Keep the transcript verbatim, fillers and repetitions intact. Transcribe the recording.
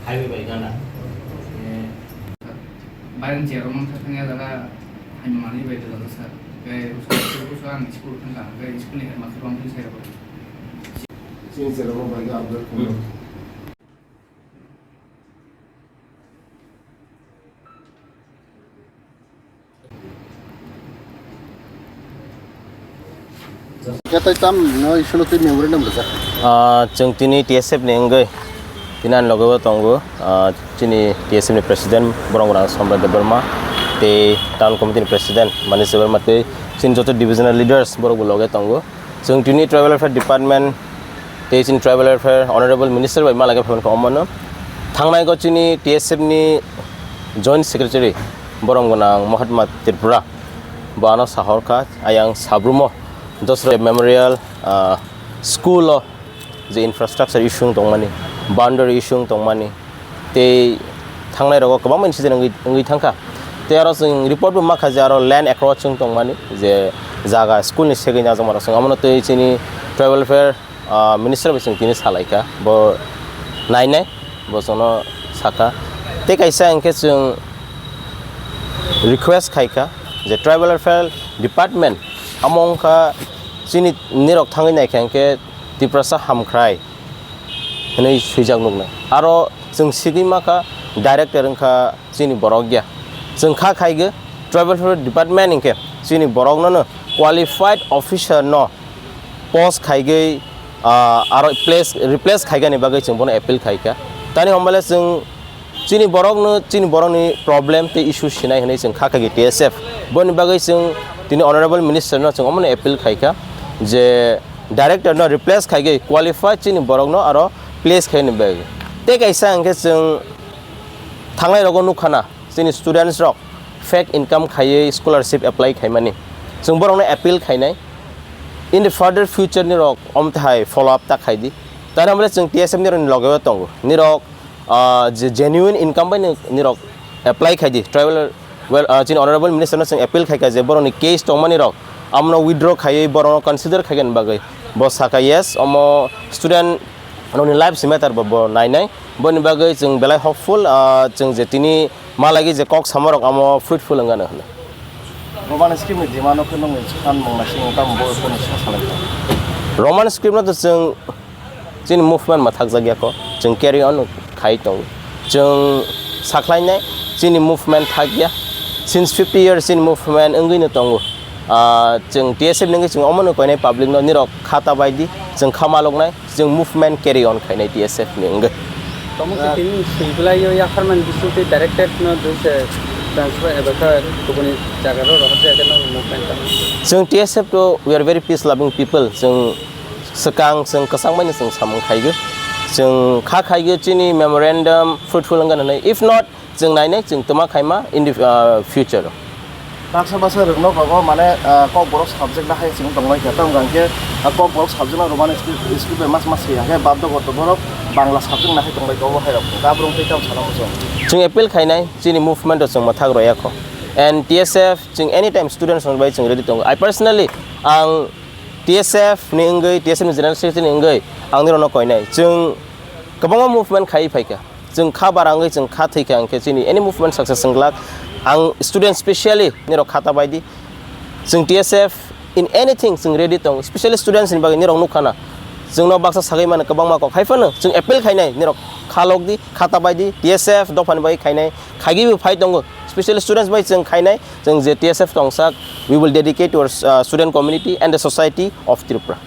Highway bai gana. Bayang chair rok mangsa thangya dada, haino manwi bai dada sir. Khe usa usa ang school thangkha, khe school ni headmaster bang twi sai rok. Sini chair rok bai ga update khum. Khe tei tam no isulo tei memorandum rijak. Ah, chwng tini T S F ni wngwi tini ani loge o tongo, ah, chini T S F ni president borok rang Samrat Debbarma tei town committee ni president Manish Debbarma tei chini joto divisional leaders borok bo loge tongo. Chwng tini Tribal Welfare Department tei chini Tribal Welfare Honorable Minister bai malai khe phaimani khe omono. Thangnai go chini T S F ni Joint Secretary borom gwnang Mahatma Tripura bo ano sahor kha, ayang Sabrumo Dosra Memorial, ah, School o je infrastructure issue wng tongmani, boundary issue wng tongmani, tei thangnai rogo kwbangma incident wngwi, wngwi thangkha. Tei aro chwng report bo makha je aro land encroach wng tongmani, je jaga school ni segwi ni ajama rok chwng abono tei chini tribal welfare, ah, minister bai chwng tini salaikha, bo nainai, bo chwngno sakha. Tei kaisa hinkhe chwng request khaikha je tribal welfare department amo wngkha chini nirok thangwi naikha hinkhe Tiprasa Hamkrai hinwi swijak nuknai. Aro chwng sigwi makha director wngkha chini borok ya. Chwng kha khaigwi tribal welfare department hinkhe chini borokno no qualified officer no post khaigwi, ah, aro place, replace khaigani bagwi chwng bono appeal khaikha. Tani hwnbale chwng chini borokno, chini borokni problem tei issue sinai hinwi chwng kha khaigwi T S F. Boni bagwi chwng tini honorable minister no chwng omono appeal khaikha je director no replace khaigwi qualified chini borokno aro place khaini bagwi. Tei kaisa hinkhe chwng thangnai rogo nukha na chini students rok fake income khaiwi scholarship apply khaimani. Chwng borokno appeal khainai. In the further future nirok omthai follow up ta khaidi. Tani hwnbale chwng T S F nirokni logeo tongo. Nirok, ah, je genuine income bai ni-, nirok apply khaidi. Tribal, well, ah, chini honorable minister no chwng appeal khaikha je borokni case tongmani rok amno withdraw khaiwi borokno consider khaigani bagwi. Bo sakha yes, omo student rokni life si matter bo, bo nainai. Boni bagwi chwng belai hopeful, ah, chwng je tini malagi je kok samarok amo fruitful wngano hwnwi. Roman script ni demand o khe nung sukhan mung naising tamo bo kono sa salai kha. Roman script no to chwng chini movement ma thakjak ya ko, chwng carry on khai tong. Chwng sakhlainai chini movement thak ya. Since fifty years chini movement wngwi no tongo. Ah, chwng T S F ni wngwi chwng omono koinai public no nirok khata bai di, chwng kha maloknai. Chwng movement carry on khainai T S F ni wngwi. Tamo se tini sui belai yo yapharman bising tei directed no dui se transfer eba kha kubuni jaga ro rohor jaga no movement ta. Chwng T S F to we are very peace loving people. Chwng swkang, chwng kwchangmani chwng samung khaigo. Chwng kha khaigo chini memorandum fruitful wngkha hinwi. If not, chwng nainai chwng twma khaima in the, uh, future o. Baksa baksa rwkno rogo mane, ah, Kokborok subject na hai chwng tongmai kha, tamo hwnkhe, ah, Kokborok subject no Roman script, script bai mas mas se hwnkhe baddo gordo borok Bangla subject na hai tonglai kha, obo hai rok hwnkhe aborok tei tamo sana muchung. Chwng appeal khainai chini movement o chwng mwthak roya kho, and T S F chwng anytime students rok bai chwng ready tongo. I personally ang T S F ni wngwi, T S F ni general secretary ni wngwi ang nirokno koinai. Chwng kwbangma movement khaiwi phaikha. Chwng kha barangwi chwng kha thwikha hwnkhe chini any movement success wngglak. Ang student specially nirok khata baidi. Chwng T S F in anything chwng ready tong. Specially students ni bagwi nirok nukha na. Chwngno baksa sagwi mano kwbangma kok. Hai phano chwng appeal khainai nirok kha lokdi, khata baidi. T S F dophani bagwi khainai, khaigwi bo phai tongo. Specially students bai chwng khainai, chwng je T S F tongsak, we will dedicate to our, uh, student community and the society of Tripura.